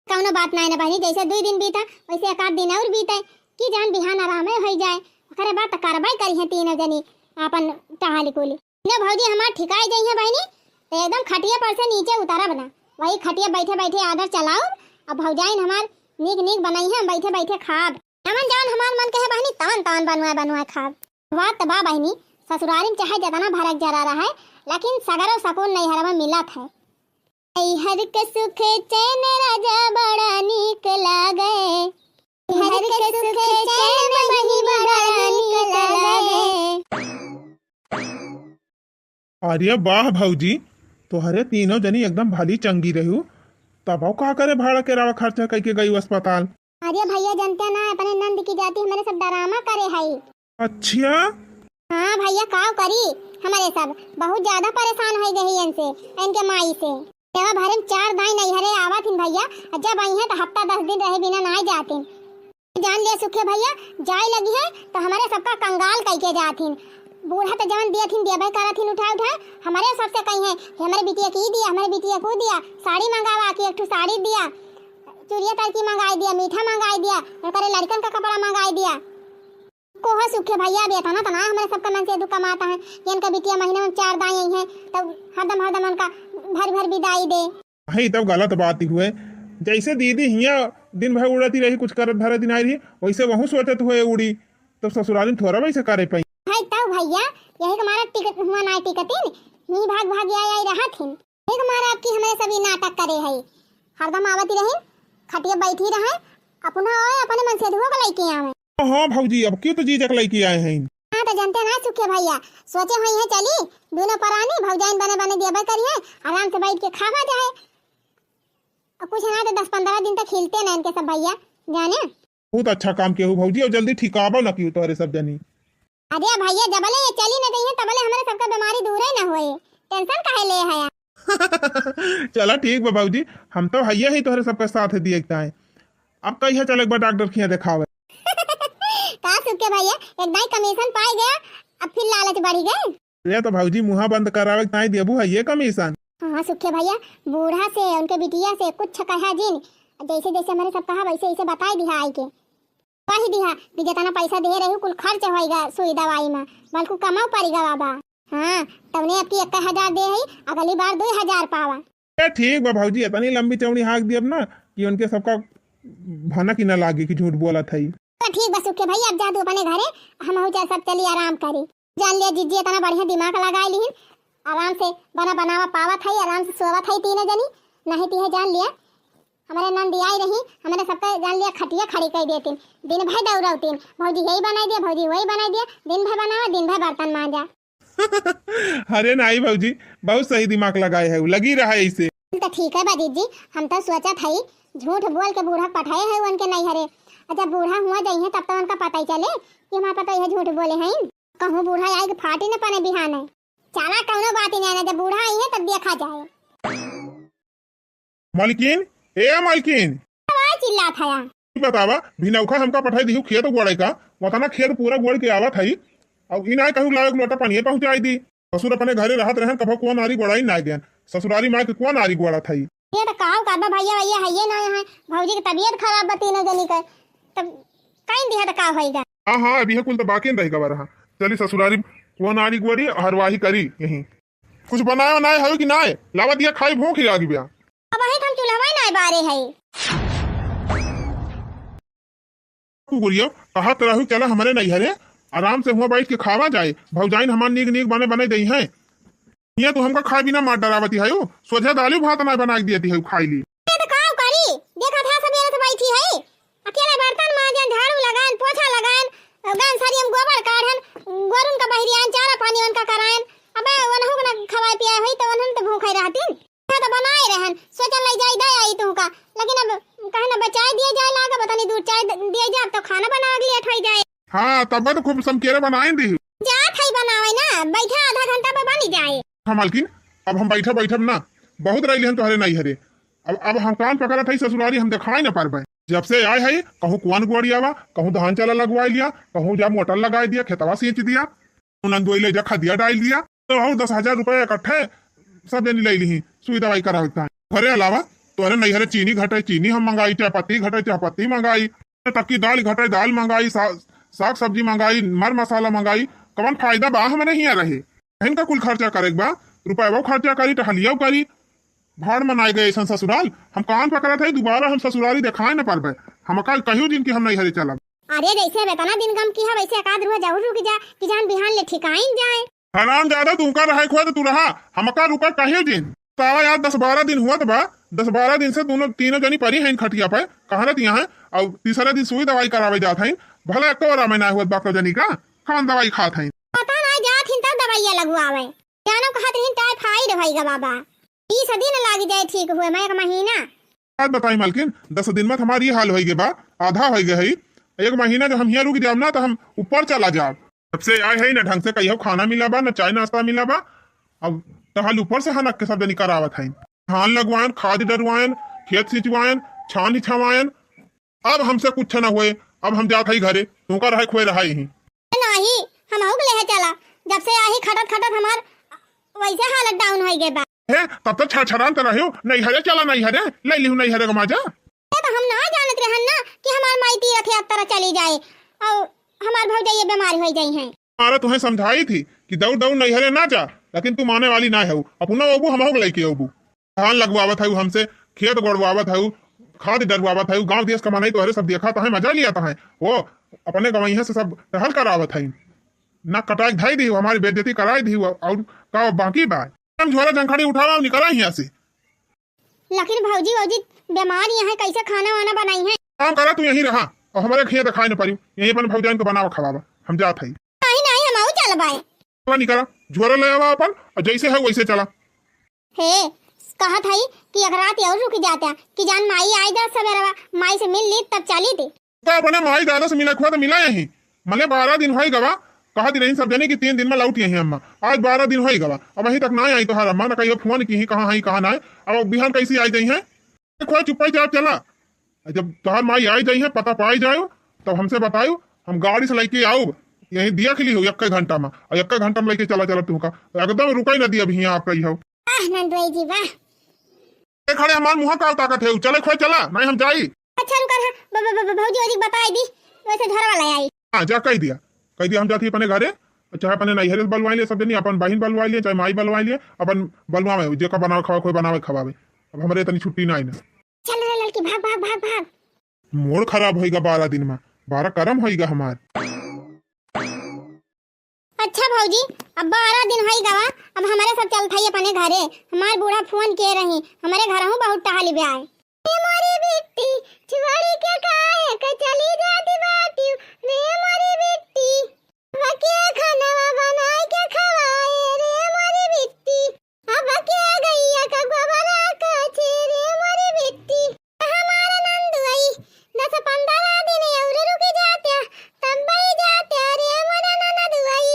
कौनो बात नाय ना बहिनी, जैसे दुई दिन बीता, वैसे एक आध दिन और बीते, कि जान बिहान आरामे होई जाए। ओकरे बाद त करबै करी है तीनों जनी आपन टहली कुल। तीनों भौजी हमार ठिकाई जाई है बहिनी, तो एकदम खटिया पर से नीचे उतरब ना, वही खटिया बैठे बैठे आदर चलाउब। अब भौजाइन हमार नीक नीक बनाई है, हम बैठे बैठे खाब। जवन जवन हमार मन के है बहिनी, तवन तवन बनवाए बनवाए खाब। बात त बा बहिनी, ससुरारी में चाहे जतना भरक जरा रहे, लेकिन सगरो सकून नैहर में मिलत है। नैहर के सुखे चैन राजा बड़ा नीक लागे, नैहर के सुखे चैन बहिनी बड़ा नीक लागे। अरे वाह भौजी, तोहरे तीनों जनी एकदम भली चंगी रहू, तबौ का करे भाड़ा किरावा खर्चा कइके गई अस्पताल? अरे भैया, जनते ना, अपने नंद की जाति हमरे सब डरामा करे हई। अच्छा। हाँ भैया, काव करी, हमरे सब बहुत ज्यादा परेशान होइ गए इनसे, इनके माई से। सेवा भरे में चार दाई नैहरे आवत हिन भैया, और जब आई हैं तो हफ्ता दस दिन रहे बिना नाई जातिन। जान लिया सुखे भैया, जाए लगी है तो हमरे सबका कंगाल कइके जात हिन। बूढ़ा तो जवन दियत हिन देबे करत हिन उठा उठा, हमरे सबसे कही है कि हमरे बिटिया की दिया, हमरे बिटिया को दिया, साड़ी मंगावा कि एक ठो साड़ी दिया, चुरिया तरकी मंगाई दिया, मीठा मंगाई दिया, ओकरे लड़कन का कपड़ा मंगाई दिया। कोहो सुखे भैया, अब एतना तना हमरे सबका मन से दुख कमाता है कि इनका बिटिया महीना में चार दाई आई है, तब हरदम हरदम उनका भर भर विदाई दे। नहीं, तब गलत बात ही हुए। जैसे दीदी हियाँ दिन भर उड़ती रही, कुछ करत धरत ही नहीं रही, वैसे वहू सोचत हुए उड़ी, तब ससुराली में थोड़ा वैसे करे पाई। है तब भैया, यही के मारा टिकट हुआ ना टिकटिन, ही भाग भाग आई आई रहा थिन। एक मारा आपकी हमरे सभी नाटक करे है, हरदम आवती रही, खटिया बैठी रहे, अपना आए अपने मन से धुआ के लइके आवे। हाँ भौजी, अब क्यों तो जीजा के लइके आए हैं। हाँ तो जनते ना सुखे भैया, सोचे हुई है चली, दोनों परानी भौजाइन बने बने देबे करी है, आराम से बैठ के खावा जाए। अब कुछ ना तो दस पन्द्रह दिन तक हिलते ना इनके सब भैया, जाने। बहुत अच्छा काम किया हो भौजी, और जल्दी ठिकाबो ना कियो तोहरे सब जनी। अरे भैया, जबले ये चली न गई है, तबले हमरे सबका बीमारी दूरे न होए। टेंशन काहे ले है? चला ठीक बा भौजी, हम तो हइया ही तोहरे सबका साथ दिए के ताए। अब कहिया चले एक बार डॉक्टर खिया देखावे? का सुखे भैया, एक दाई कमीशन पाई गया, अब फिर लालच बढ़ी गए। ये तो भौजी मुँहा बंद करावे के ताए देबू है ये कमीशन। हाँ सुखे भैया, बूढ़ा से, उनके बिटिया से कुछ कहा जिन, जैसे जैसे हमरे सब कहा वैसे वैसे बताई दिहा आई के। कही दिहा कि जितना पैसा दे रही कुल खर्च होइगा सुई दवाई में, बल्कु कमाऊ पड़िगा बाबा। हाँ, तवने अब की एक हजार दे है, अगली बार दो हजार पावा। ए ठीक बा भौजी, इतनी लंबी चौड़ी हाँक दियब ना कि उनके सबका भनक ही ना लागे कि झूठ बोलत है। तो ठीक बा सुखे भैया, अब जा तू अपने घरे, हम हो चल सब चली आराम करी। जान लिया जिज्जी इतना बढ़िया दिमाग लगाए लिहिन, आराम से बना बनावा पावत है, आराम से सोवत है तीनों जनी, नहीं ती है जान लिया। हमरे नंदी आई रही, हमरे सबके जान लिया खटिया खड़ी कर देतीन। दिन भर दौड़ौतीन, भौजी यही बनाई दिया, भौजी वही बनाई दिया, दिन भर बनावा, दिन भर बर्तन मांजा। अरे नाई भौजी, बहुत सही दिमाग लगाए है, लगी रहा ऐसे। तो ठीक है बा जिज्जी, हम तो सोचत हई झूठ बोल के बूढ़ा पठाए है उनके नैहरे। अच्छा बूढ़ा हुआ जाई है तब तो उनका पता ही चले कि हमारे पता यह झूठ बोले हैं। कहूँ बूढ़ा आए के फाटी न पने बिहाने। चला कौनो बात ही नहीं ना, जब बूढ़ा आई है तब देखा जाए। मालकिन, ए मालकिन। आवाज चिल्लात हया। ई बतावा, भिनौखा हमका पठाई दिहु खेत गोड़े का, वतना खेत पूरा गोड़ के आवत हई, अब ई नाय कहू लावे एक लोटा पानिये पहुँचाई दी। ससुर अपने घरे रहत रहन, कभो कौन आरी गोड़ाई नाय देन, ससुरारी माँ के कौन आरी गोड़त हई। ये तो काव करबा भैया, भैया है ये ना यहाँ, भौजी की तबीयत खराब बा तीनों जनी के, तब कहीं दिया तो का होइगा। हाँ, हाँ, अभी है कुल तो बाकी रह गवा रहा। चली ससुरारी वो नारी गोरी हरवाही करी यहीं। कुछ बनाए बनाए है कि नाय? लावा दिया खाई, भूख ही लागी बा। अब अही हम चूल्हवा नाय बारे है। कुकुरियो, कहत रहू चला हमरे नैहरे, आराम से हुआ बैठ के खावा जाए, भौजाइन हमार नीक नीक बने बने देई हैं। ये तू हमका खाए बिना मार डरावती है, सोझा दाली भात ना बना के दियती है, खाई ली। ये तो काम करी, देखा था सबेरे से बैठी है, अकेले बर्तन मांजन, झाड़ू लगान, पोछा लगान, गन सरियम गोबर काढ़न, गोरुन का बहरियान, चारा पानी उनका करायन। अबे वनहु को ना खवाए पियाए होई तो वनहु तो भूखे रहतीन। तो बनाए रहन, सोचल लई जाई दे आई तुमका, लेकिन अब कहे ना बचाए दिए जाए लागा, बतानी दूर चाय द-, दिए जाब तो खाना बनावे के लेट होई जाए। हाँ, तब तो खूब समकेरे बनाए दी। जात है बनावे ना, बैठा आधा घंटा में बनी जाए। हाँ मालकिन, अब हम बैठा बैठब ना, बहुत रही हम तोहरे नैहरे। अब, अब हम कान पकड़त है ससुरारी, हम देखाई ना पारबे। जब से आए है, कहूँ कुआन गोड़ियावा, कहूँ धान चला लगवाए लिया, कहूँ जा मोटर लगाए दिया, खेतवा सींच दिया। नंदोई ले जा खदिया डाल दिया, तो और दस हजार रुपया इकट्ठे सब जनी ले ली, सुई दवाई करावे के ताईं। घरे अलावा तोहरे नैहरे चीनी घटे, चीनी हम मंगाई, चाय पत्ती घटे, चाय पत्ती मंगाई, तक्की दाल घटे, दाल मंगाई, सा-, साग सब्जी मंगाई, मर मसाला मंगाई। कवन फायदा बा हमरे हियाँ रहे? इनका कुल खर्चा करे के बा, रुपया वो खर्चा करी, टहलिया करी, भाड़ मनाए गए ऐसन ससुराल। हम कान पकड़त है, दोबारा हम ससुरारी देखाए न पारबे। हमका कहियो जिन कि हम नैहरे चलब। अरे, जैसे अब इतना दिन गम की है, वैसे एक आध रुआ जरूर रुक जा, कि जान बिहान ले ठिकाइन जाए। हराम ज्यादा, तू का रहे खोए तो तू रहा, हमका रुका कहियो जिन। तावा यार, दस बारह दिन हुआ तो बा, दस बारह दिन से दोनों तीनों जनी परी हैं खटिया पे, कहाँ रहती हैं? और तीसरा दिन सुई दवाई करावे जात हैं, भला एको आराम ना हुआ बाको जनी का, कौन दवाई खात हैं? पता ना जात हिन तब दवाइया लगवावे, जानो कहत रहिन टाइफाइड होई गा बाबा। बीस दिन लागी जाए ठीक हुए में, एक महीना। बात बताई मालकिन, दस दिन में हमार ई हाल होई गे बा, आधा होई गे है। एक महीना जो हम हियाँ रुक जाब ना, तो हम ऊपर चला जाब। जब से आए है ना, ढंग से कहियो खाना मिला बा, ना चाय नाश्ता मिला बा। अब टहल ऊपर से हनक के सब जनी करावत है, धान लगवायन, खाद डरवायन, खेत सिंचवायन, छानी छवायन। अब हमसे कुछ न होए, अब हम जात हई घरे, तुमका रहे खोए रहा यहीं। नाही, हम के लेहे चला, जब से आही खटत खटत हमार वैसे हालत डाउन होई गए बा। हे, तब तो छरछरान त रह्यो, नैहरे चला, नैहरे, ले लिहु नैहरे का मजा। ये तो हम ना जानत रहन ना कि हमार माई तीरथ यात्रा चली जाए और हमार भौजाई बीमार होई जाई हैं। अरे, तुम्हें समझाई थी कि दौड़ दौड़ नैहरे ना जा, लेकिन तू माने वाली ना है। अपना ओबू, हम के लेके ओबू। धान लगवावत है हमसे, खेत गोड़वावत है, खाद डरवावत है, गांव देश का मनई तोहरे सब देखा तो है, मजा लिया तो है। वो अपने गवैया से सब टहल करावत है, ना कटाई धाई दी, हमारी बेइज्जती कराई दी। और का बाकी बा? हम झोरा झंखड़ी उठावा और निकला यहाँ से। लेकिन भौजी, भौजी बीमार यहाँ कैसे खाना वाना बनाई है? काम करा, तू यहीं रहा और हमारे खेत खाए न पारी, यहीं अपन भौजाइन को बनावा खवावा, हम जात है। नहीं, नहीं, हम आऊ चल बाए। चला निकला, झोरा ले आवा अपन और जैसे है वैसे चला। हे, कहत हई कि एक रात और रुक जाता, कि जान माई आई जा सवेरवा, माई से मिल ली तब चली थी। तो अपने माई दादा से मिला खुआ तो मिला यहीं, मले बारह दिन होई गवा, कहत रही सब जने कि तीन दिन में लौट यहीं अम्मा। आज बारह दिन होई गवा, अब अभी तक ना आई तोहार अम्मा, ना कहियो फोन की ही कहाँ है, कहाँ ना है। अब बिहान कैसी आई गई है? खोए चुप्पा ही जाओ, चला। जब तोहार माई आई जाई है, पता पाई जाओ, तब हमसे बताओ, हम गाड़ी से लेके आओ, यहीं दिया खिली हो एक घंटा में, और एक घंटा में लेके चला, चला तुमका, एकदम रुका ही ना दिया अभी यहाँ आपका ही हो। आह, नंदोई जी, वाह। ए, खड़े हमार मुँह का ताकत है, चले खोए चला, नहीं हम जाई। अच्छा, रुका रहा, ब-, ब-, ब-, ब-, भौजी, भौजी बताई दी, वैसे घर वाला आई। हाँ, जा कह दिया, कह दिया हम जाती अपने घरे, चाहे अपने नैहरे से बलवाई ले सब जनी, अपन बहिन बलवाई ले, चाहे माई बलवाई ले, अपन बलवावे, जेका बनावे खवावे, कोई बनावे खवावे। अब हमरे इतनी छुट्टी ना आई ना। चल रे लड़की, भाग, भाग, भाग, भाग। मोड़ खराब होइगा बारह दिन में, बारह करम होइगा हमार। अच्छा भौजी, अब बारह दिन होई गवा, अब हमरे सब चलत हई अपने घरे। हमार बूढ़ा फोन किए रही, हमरे घर हूँ बहुत टहली बे आए। ए मोरी बिट्टी, छोड़ी के काहे के चली जाती बाटियो, रे मोरी बिट्टी। अब के खानवा बनाए के खवाए, रे मोरी बिट्टी। अब के गैया का गोबरा काछे, रे मोरी बिट्टी। हमार नंदुआई, दस पन्द्रह दिन और रुक जात्या, तब बई जात्या, रे मोर ननदुआई।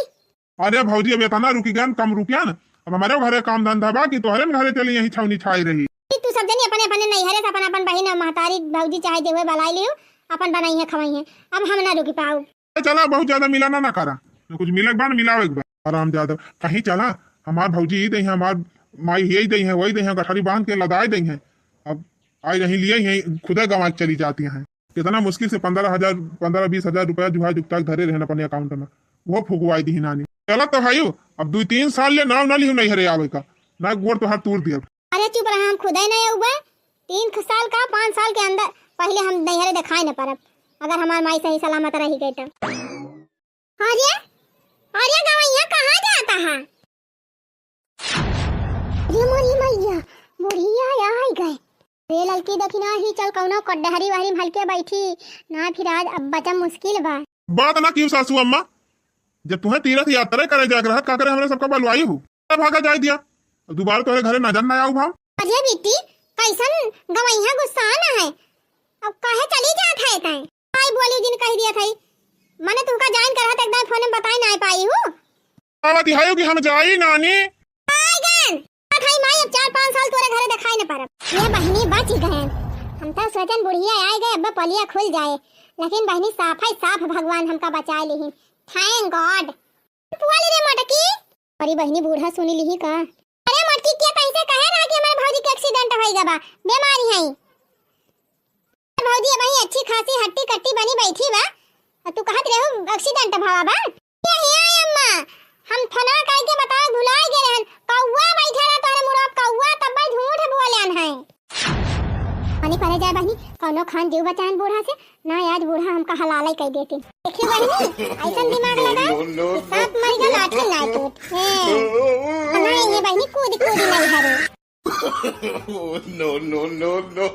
अरे भौजी, अब इतना रुकी गन, कम रुकिया न। अब हमारे घरे काम धंधा बा कि तोहरे न घरे चली यहीं छौनी छाई रही। कि तू सब जनी अपने अपने नैहरे से अपन अपन बहिन और महतारी भौजी चाहे जे हुए बलाई लियो, अपन बनाई है खवाई है। अब हम ना रुकी पाऊ। ए, चला, बहुत ज्यादा मिलाना ना करा। न कुछ मिलक बा, न मिलावे के बा। आराम ज्यादा। कहीं चला, हमार भौजी ई दई है, हमार माई यही दई है, वही दई है, गठरी बांध के लदाई दई है। अब आई रही लिए यही खुदा गंवा के चली जाती हैं। कितना मुश्किल से पन्द्रह हजार, पन्द्रह बीस हजार रुपया जुहा जुगता के धरे रहन अपने अकाउंट में, वो फुकवाई दी नानी। चला तो भाई, अब दुइ तीन साल ले नाव ना लिहू नैहरे आवे का, ना गोड़ तोहार तूर दिया। अरे चुप रहा, हम खुदे नहीं आऊ बा। तीन ख-, साल का, पाँच साल के अंदर पहले हम नैहरे दिखाई न परब, अगर हमार माई सही सलामत रही गई तो। अरे, अरे गवैया कहाँ जाता है? अरे मोरी मैया, बुढ़िया आई गए। रे ललकी देखी ना ही, चल कौनो कटहरी वहरी में हल्के बैठी, ना फिर आज अब बचा मुश्किल बा। बात ना क्यों सासू अम्मा, जब तुम्हें तीर्थ यात्रा करे जाए के रहा, का करे हमरे सबका बलवाई हो? तब भागा जाए दिया, अब दोबारा तोहरे घरे नजर ना आऊ भाव। अरे बिट्टी, कैसन गवैया गुस्सा ना है, अब काहे चली जात है तैं? आई बोली जिन कह दिया था, मने तुमका ज्वाइन करा था, एकदम फोन में बताई ना पाई हूँ। अब दिखायो कि हम जाई नानी। आइगन, कथई माई अब चार पाँच साल तोरे घरे दिखाई न परब। ये बहिनी बच गए। हम तो सोचन बुढ़िया आए गए, अब पलिया खुल जाए, लेकिन बहिनी साफ है साफ, भगवान हमका बचाए लिहिन। Thank God। पुआली रे मटकी। अरे बहिनी बूढ़ा सुनी लिही का? अरे मटकी क्या कैसे कहे रहा कि हमारे भौजी के एक्सीडेंट होई गबा, बीमारी है। भौजी अबही अच्छी खासी हट्टी कट्टी बनी बैठी बा, और तू कहत रहू एक्सीडेंट भवा बा। ये हिया अम्मा, हम फोनवा करके बतावे भुलाए गए रहन। कौआ बैठा रहा तोहरे मुड़वा पे, कौआ तब झूठ बोलन है। पानी परे जाए बहिनी, कौनो खान जीव बचाएन बूढ़ा से, ना आज बूढ़ा हमका हलाले कह देती। देखिए बहिनी, ऐसन दिमाग लगा कि सांप मर गया लाठी ना टूट। हैं। नहीं ये बहिनी कूद कूद नहीं हरे। Oh, no, no, no, no।